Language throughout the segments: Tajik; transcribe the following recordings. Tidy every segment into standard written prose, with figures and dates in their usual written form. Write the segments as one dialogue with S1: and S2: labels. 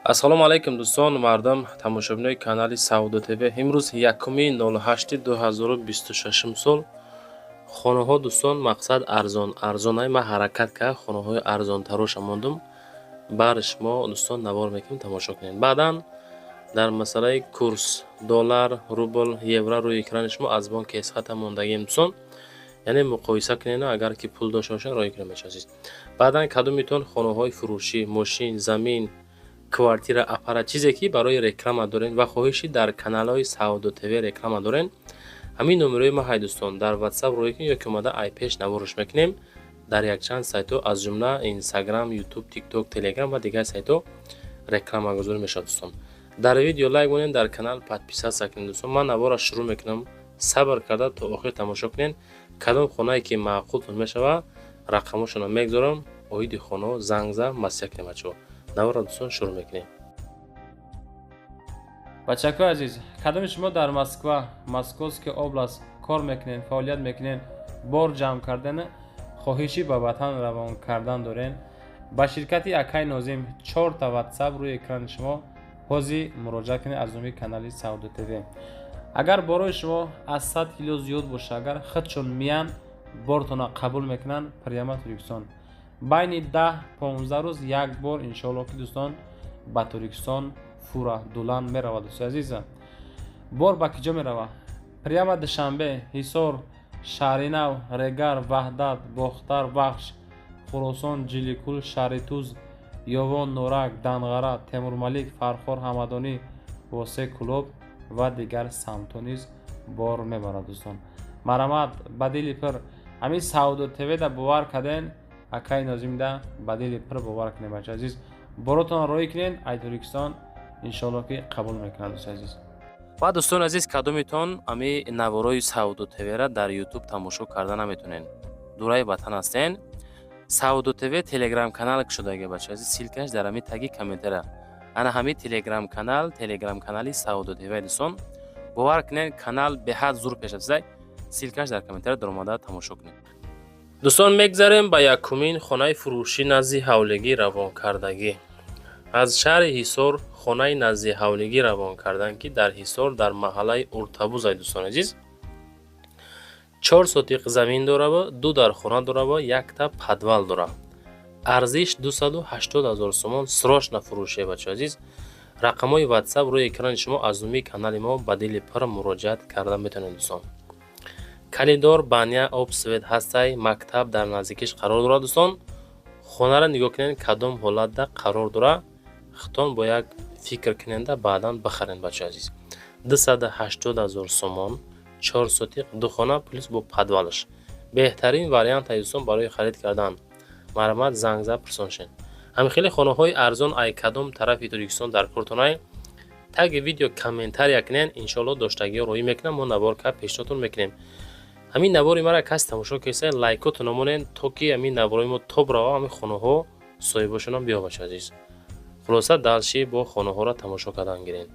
S1: Ассалому алайкум, дӯстон, мардум, тамошобинои канали Савдо ТВ. Имрӯз 1-08-2026 сол. Хонаҳо, дӯстон, мақсад арзон арзонай. Ман ҳаракат кард, хонаҳои арзонтароша мондум. Бар шумо, дӯстон, навор мекунем, тамошо кунед. Баъдан дар масъалаи курс доллар, рубл, евро рӯи экрани шумо аз бонки Эсхата мондагием, дӯстон. Яъне муқоиса кунед, агар ки пул дошта бошед, роҳӣ кунед, мешавад. Баъдан кадомитон хонаҳои фурӯшӣ, мошин, замин, квартира, аппарат, чизе ки барои реклама дорен ва хоҳиши дар каналҳои Савдо ТВ реклама дорен, ҳамин номерои ма ҳай, дӯстон, дар WhatsApp роҳӣ кунед ё ки омада ай пеш наворш мекунем. Дар якчанд сайтҳо, аз ҷумла Instagram, YouTube, TikTok, Telegram ва дигар сайтҳо рекламагузорӣ мешавад, дӯстон. Дар видео лайк монед, дар канал подписаться кунед, дӯстон. Ман наворро шурӯъ мекунам, сабр карда то охир тамошо кунед. Кадом хонае ки маъқултон мешавад, рақамошонро мегузорам, оиди хонаҳо занг зад, маслиҳат кунем, бачаҳо. Наворро, дӯстон, шурӯъ мекунем.
S2: Бачакои азиз, кадоми шумо дар Москва, Московский область кор мекунед, фаъолият мекунед, бор ҷамъ кардан, хоҳиши ба ватан равон кардан дорен, ба ширкати акай Нозим, чорта WhatsApp рӯи экрани шумо, ҳозир муроҷиат кунед аз номи канали Савдо ТВ. Агар борои шумо аз 100 кило зиёд боша, агар худшон миян, бортона қабул мекунанд, прямо Тоҷикистон байни 10-15 рӯз як бор, иншоалло ки, дӯстон, ба Тоҷикистон фура дулан меравад. Дӯстои азиза, бор ба киҷо меравад? Прямо Душанбе, Ҳисор, Шаҳринав, Регар, Ваҳдат, Бохтар, Вахш, Хуросон, Ҷиликул, Шаҳритуз, Ёвон, Норак, Данғара, Темурмалик, Фархор, Ҳамадонӣ, Восе, Кӯлоб ва дигар самтҳо низ бор мебарад. Дӯстон, марҳамат, ба дили пир ҳамин Савдо ТВ-да бовар карден, акаи Нозимда ба дили пир бовар кунед. Бача азиз, боротонро роҳӣ кунед, ай Тоҷикистон иншоалло ки қабул мекунад, дӯстои азиз.
S1: Ва, дӯстони азиз, кадомитон ами наворои Савдо ТВ-ра дар Ютуб тамошо карда наметонен, дураи ватан ҳастен, Савдо ТВ телеграм канал кушодаги, бача азиз, ссылка ш дар ҳами таги комментария. Ана ҳами телеграм канал, телеграм канали Савдо ТВ. Дӯстон, бовар кунед, канал беҳад зур пеш рафтааст. Ссылка ш дар комментария, даромада тамошо кунед. Дӯстон, мегзарем ба якумин хонаи фурӯшӣ назди ҳавлигӣ равонкардагӣ. Аз шаҳри Ҳисор хонаи назди ҳавлигӣ равон карданд, ки дар Ҳисор, дар маҳаллаи Уртабузай, дӯстони азиз. 4 сотиқ замин дорава, ду дархона дорава, якта подвал дора. Арзиш 280 000 сомон, срочно фурӯше, бачаи азиз. Рақамҳои WhatsApp рӯи экрани шумо, аз номи канали мо ба дили пир муроҷиат карда метавонед, дӯстон. Коридор, баня, об, свет ҳастай, мактаб дар наздикиш қарор дорад. Дӯстон, хонаро нигоҳ кунед, кадом ҳолатда қарор дорад. Худтон бо як фикр куненда, баъдан бихаред, бачаи азиз. 280 000 сомон, 4 сотиқ, ду хона, плюс бо подвал аш. Беҳтарин вариант, дӯстон, барои харид кардан. Марҳамат, занг зад, пурсон шед. Ҳамин хеле хонаҳои арзон ай кадом тарафи Тоҷикистон дар кортонай, таги видео комментария кунед. Иншоалло, доштагиҳо роҳӣ мекунам, мо навор кард пешниҳодтон мекунем. Ҳамин навори мара кас тамошо кеса, лайкотон монед, то ки ҳамин наворои мо тоб рава, ҳамин хонаҳо соҳибошонам биё, бачаи азиз. Хулоса, дальше бо хонаҳоро тамошо кардан гирем.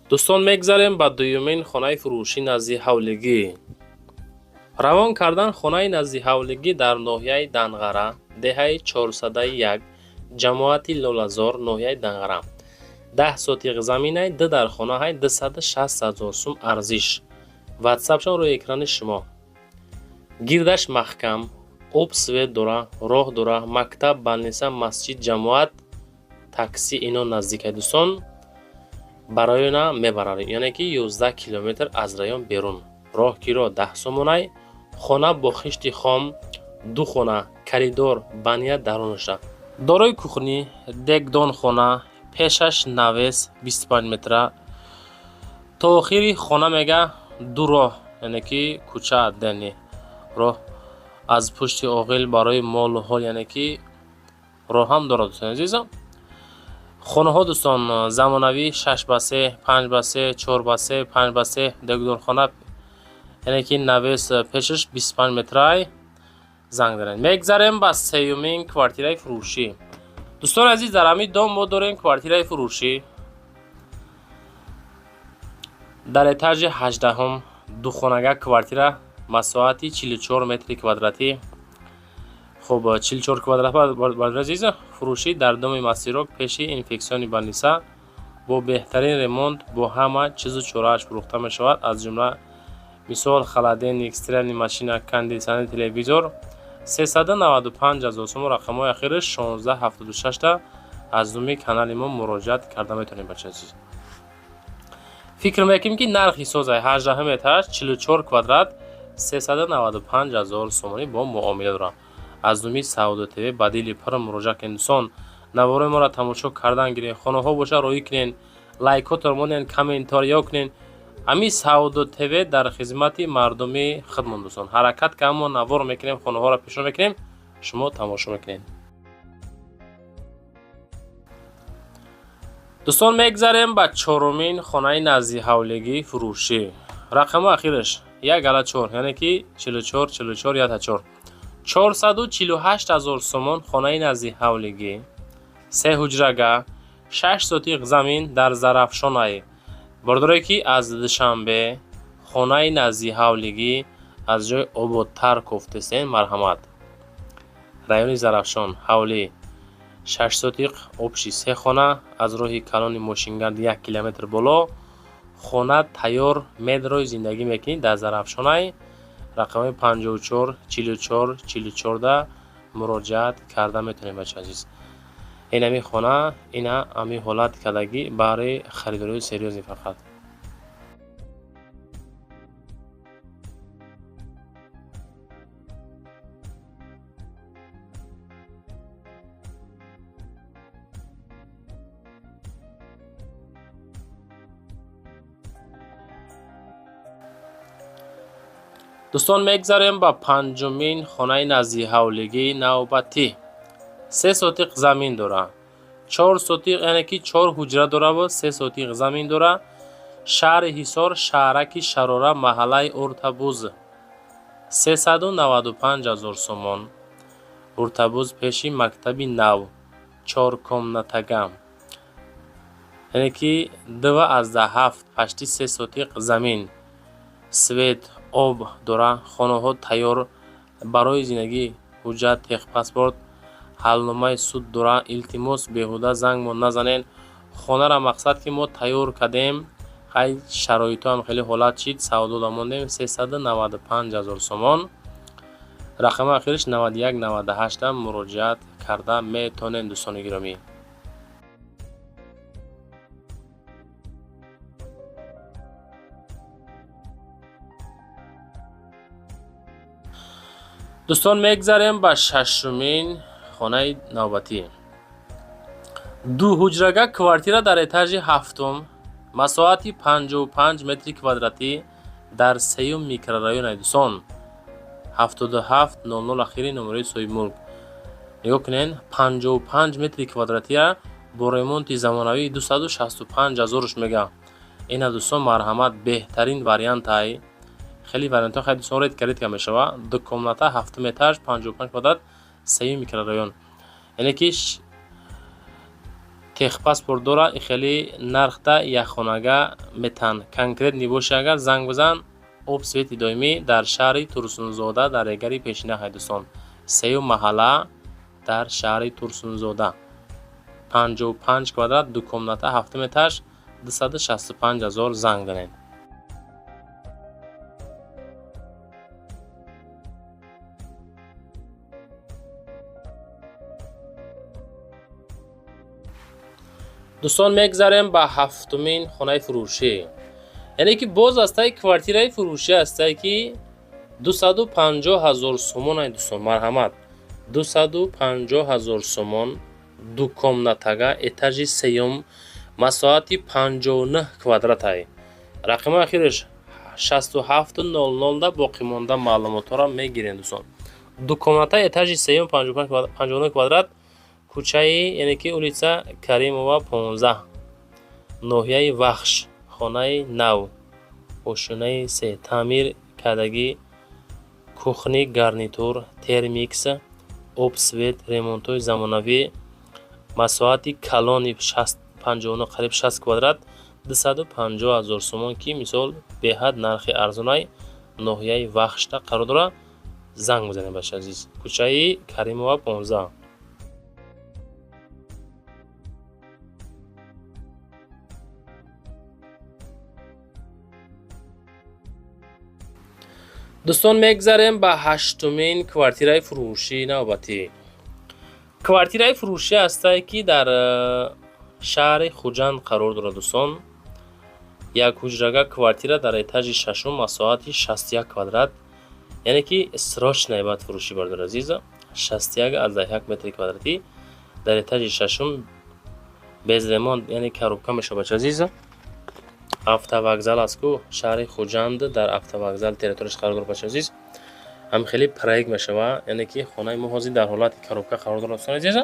S1: Дӯстон, мегзарем ба дуюмин хонаи фурӯшӣ назди ҳавлигӣ. Равон кардан хонаи назди ҳавлигӣ дар ноҳияи Данғара, деҳаи 401, ҷамоати Лолазор, ноҳияи Данғара. 10 сотиқ заминай, ду дархонаҳай, 260 000 сум арзиш. Ватсапшон рӯи экрани шумо. Гирдаш маҳкам, об, свет дора, роҳ дора, мактаб, больница, масҷид, ҷамоат, такси ино наздикай, дӯстон. Ба района мебарад, яъне ки 11 километр аз район берун. Роҳ киро 10 сомонай. Хона бо хишти хом, ду хона, коридор, баня дарунаша. Дорои кухни, дегдонхона, пешаш навес 25 метра. То охири хона мега ду роҳ, яъне ки кӯча аддани роҳ аз пушти оғил барои молу ҳол, яъне ки роҳ ҳам дорад, дӯстони азизам. Хонаҳо, дӯстон, замонавӣ 6 ба 3, 5 ба 3, 4 ба 3, 5 ба 3, дегдонхона, яъне ки навес пешаш 25 метрай. Занг занед. Мегзарем ба сеюмин квартираи фурӯшӣ. Дӯстони азиз, дар ҳамин дом мо дорем квартираи фурӯшӣ дар этажи 18-ум, духонага квартира, масоҳати 44 метри квадратӣ. Хуб, 44 квадрат, бародари азиз, фурӯшӣ дар доми Масирок, пеши инфекционный больница, бо беҳтарин ремонт, бо ҳама чизу чорааш фурӯхта мешавад, аз ҷумла мисол холодильник, стиральный машина, кондитсионер, телевизор. 395 ҳазор сомон. Рақамҳои ахираш 1676. Аз номи канали мо муроҷиат карда метавонем, бачаи азиз. Фикр мекунем, ки нархи созай 18 этаж, 44 квадрат, 395 ҳазор сомонӣ бо муомила дорам. Аз номи Савдо ТВ ба дили пур муроҷиат кунед, дӯстон. Наворои моро тамошо кардан гирен, хонаҳо боша роӣ кунен, лайкотро монен, комментариё кунен. Ҳамин Савдо ТВ дар хизмати мардуми худмон, дӯстон. Ҳаракат ка мо навор мекунем, хонаҳоро пешниҳод мекунем, шумо тамошо мекунед. Дӯстон, мегзарем ба чорумин хонаи назди ҳавлигии фурӯшӣ. Рақами ахираш як ала чор, яъне ки 44 44 ята чор. 448 ҳазор сомон. Хонаи назди ҳавлигӣ, се ҳуҷрага, 6 сотиқ замин дар Зарафшонай. Бордорое ки аз Душанбе хонаи назди ҳавлигӣ аз ҷои ободтар кофтесен, марҳамат. Райони Зарафшон, ҳавлӣ 6 сотиқ, общий се хона, аз роҳи калони мошингард 1 километр боло. Хона тайёр, медрои зиндагӣ мекунӣ, дар Зарафшонай. Рақами 54 44 44 муроҷиат карда метавонем, бачаи азиз. Ин ҳамин хона, ина ҳамин ҳолат кардагӣ барои харидорои серьёзный фақат. Дӯстон, мегзарем ба панҷумин хонаи назди ҳавлигии навбатӣ. 3 сотиқ замин дора, 4 сотиқ, яъне ки чор ҳуҷра дораву 3 сотиқ замин дора. Шаҳри Ҳисор, шаҳраки Шарора, маҳаллаи Уртабуз. 395 ҳазор сомон. Уртабуз, пеши мактаби нав, чоркомнатага, яъне ки 2,7, почти 3 сотиқ замин, свет, об дора. Хонаҳо тайёр барои зиндагӣ, ҳуҷҷат, техпаспорт, ҳалномаи суд дора. Илтимос, беҳуда зангмо назанен. Хонара мақсад ки мо тайёр кардем, хай, шароитҳоам хеле ҳолат шид, савдода мондем. 395 ҳазор сомон. Рақами ахираш 91 98 муроҷиат карда метавонед, дӯстони гиромӣ. Дӯстон, мегзарем ба шашумин хонаи навбатӣ. Ду ҳуҷрага квартира дар этажи ҳафтум, масоҳати 55 метри квадратӣ, дар сеюм микрорайон. Дӯстон, 77 00 ахири номерои соҳибмулк. Нигоҳ кунед, 55 метри квадратия бо ремонти замонавӣ 265 ҳазоруш мега. Ина, дӯстон, марҳамат, беҳтарин вариантай. Хеле вариантҳо, хай, дӯстон, редко редко мешава. Ду комната, ҳафтум этаж, 55 квадрат, сеюм микрорайон, яъне ки техпаспорт дора. Хеле нархта якхонага метан. Конкретный боши агар, занг бизан. Об, свети доимӣ дар шаҳри Турсунзода, дар эгари пешина. Хай, дӯстон, сеюм маҳалла дар шаҳри Турсунзода, 55 квадрат, ду комната, ҳафтум этаж, 265 ҳазор. Занг занед. Дӯстон, мегзарем ба ҳафтумин хонаи фурӯшӣ, яъне ки боз астаи квартираи фурӯшӣ астае, ки 250 ҳазор сомонай. Дӯстон, марҳамат. 250 ҳазор сомон, дукомнатага, этажи сеюм, масоҳати 59 квадратай. Рақами ахираш 6700 да боқимонда маълумотҳоро мегирем, дӯстон. Дукомната, этажи сеюм, 59 квадрат, кӯчаи, яъне ки улица Каримова 15, ноҳияи Вахш, хонаи нав, ошёнаи се, таъмир кардагӣ, кухни, гарнитур, термикс, об, свет, ремонтҳои замонавӣ, масоҳати калони 59, қариб 60 квадрат, 250 ҳазор сомон, ки мисол беҳад нархи арзонай, ноҳияи Вахшда қарор дорад. Занг бизанед, бачаи азиз, кӯчаи Каримова 15. Дӯстон, мегзарем ба ҳаштумин квартираи фурӯшии навбатӣ. Квартираи фурӯшӣ ҳастае, ки дар шаҳри Хуҷанд қарор дорад, дӯстон. Як ҳуҷрага квартира дар этажи шашум, масоҳати 61 квадрат, яъне ки срочно бояд фурӯшӣ, бардор азиз. 61,1 метри квадратӣ дар этажи шашум, без ремонт, яъне коробка мешавад, бача азиз. Автовокзал аст ку, шаҳри Хуҷанд, дар автовокзал территорияш қарор дорад, бача азиз. Ҳам хеле проект мешавад, яъне ки хонаи мо ҳозир дар ҳолати коробка қарор дорад, дӯстони азиз.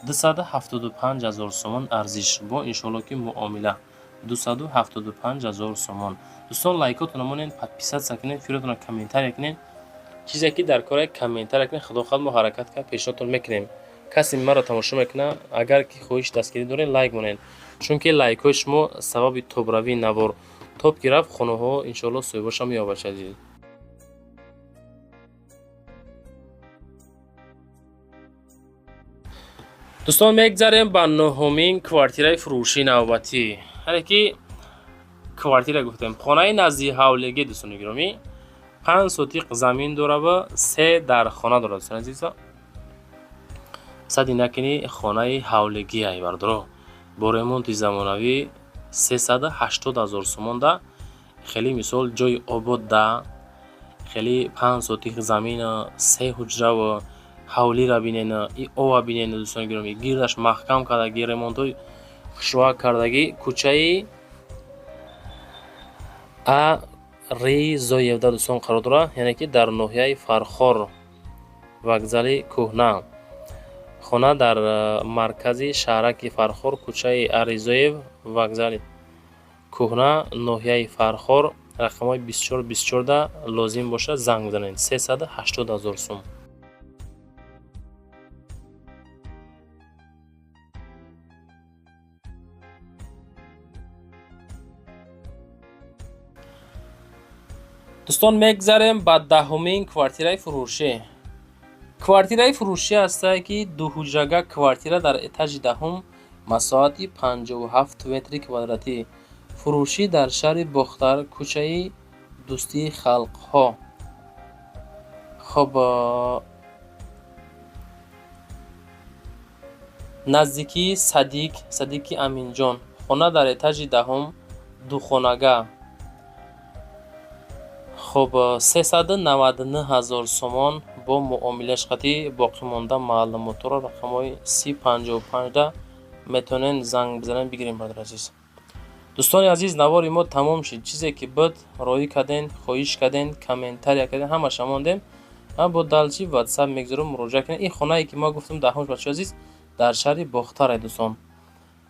S1: 275 ҳазор сомон арзиш, бо иншоалло ки муомила, 275 ҳазор сомон. Дӯстон, лайкотона монед, подписаться кунед, фикротона комментария кунед, чизе ки дар кора комментария кунед. Худо хоҳад, мо ҳаракат кард пешниҳодтон мекунем. Касе маро тамошо мекунад, агар ки хоҳиши дастгирӣ доред, лайк монед, чунки лайкҳои шумо сабаби тобравии навор, тоб ки рафт, хонаҳо иншоалло соҳибошам меёбад, бачаи азиз. Дӯстон, мегзарем ба нуҳумин квартираи фурӯшии навбатӣ. Яъне ки квартира гуфтем, хонаи назди ҳавлигӣ, дӯстони гиромӣ, 5 сотиқ замин дорава, се дар хона дорад, дӯстони азиза. Сади накунӣ, хонаи ҳавлигиай, бардоро, бо ремонти замонавӣ, 380 ҳазор сомон да, хеле мисол ҷои обод да, хеле 5 сотиқ замин, се ҳуҷраву ҳавлира бинен, и ова бинен, дӯстони гиромӣ, гирдаш маҳкам кардагӣ, ремонтҳои хушроа кардагӣ, кӯчаи А Ризоевда, дӯстон, қарор дорад, яъне ки дар ноҳияи Фархор, вокзали кӯҳна. Хона дар маркази шаҳраки Фархор, кӯчаи Аризоев, вокзали кӯҳна, ноҳияи Фархор, рақамҳои 24 24-да лозим бошад, занг бизанед. 380 ҳазор сум. Дӯстон, мегзарем ба 10-умин квартираи фурӯшӣ. Квартираи фурӯшӣ ҳастае, ки дуҳуҷрага квартира дар этажи 10-ум, масоҳати 57 метри квадратӣ, фурӯшӣ дар шаҳри Бохтар, кӯчаи Дӯстии халқҳо. Хоб, наздикии садик, садики Аминҷон. Хона дар этажи 10-ум, духонага. Хоб, 399 ҳазор сомон бо муомилаш қатӣ, боқимонда маълумотҳоро рақамҳои 30 55-да метавонед занг бизанед, бигирем, бародари азиз. Дӯстони азиз, навори мо тамом шид. Чизе ки буд, роӣ карден, хоҳиш карден, комментария карден, ҳамаша мондем. Бо далчи ватсап мегузорем, муроҷиат кунед. Ин хонае ки ма гуфтам, 10-умш, бачаҳои азиз, дар шаҳри Бохтаре, дӯстон.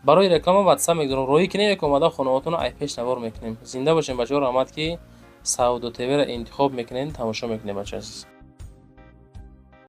S1: Барои реклама ватсап мегузорам, роӣ кунед, яке омада хонаҳотонро ай пеш навор мекунем. Зинда бошем, бачаҳо, раҳмат, ки Савдо ТВ-ро интихоб мекунед, тамошо мекунед, бачаҳои азиз.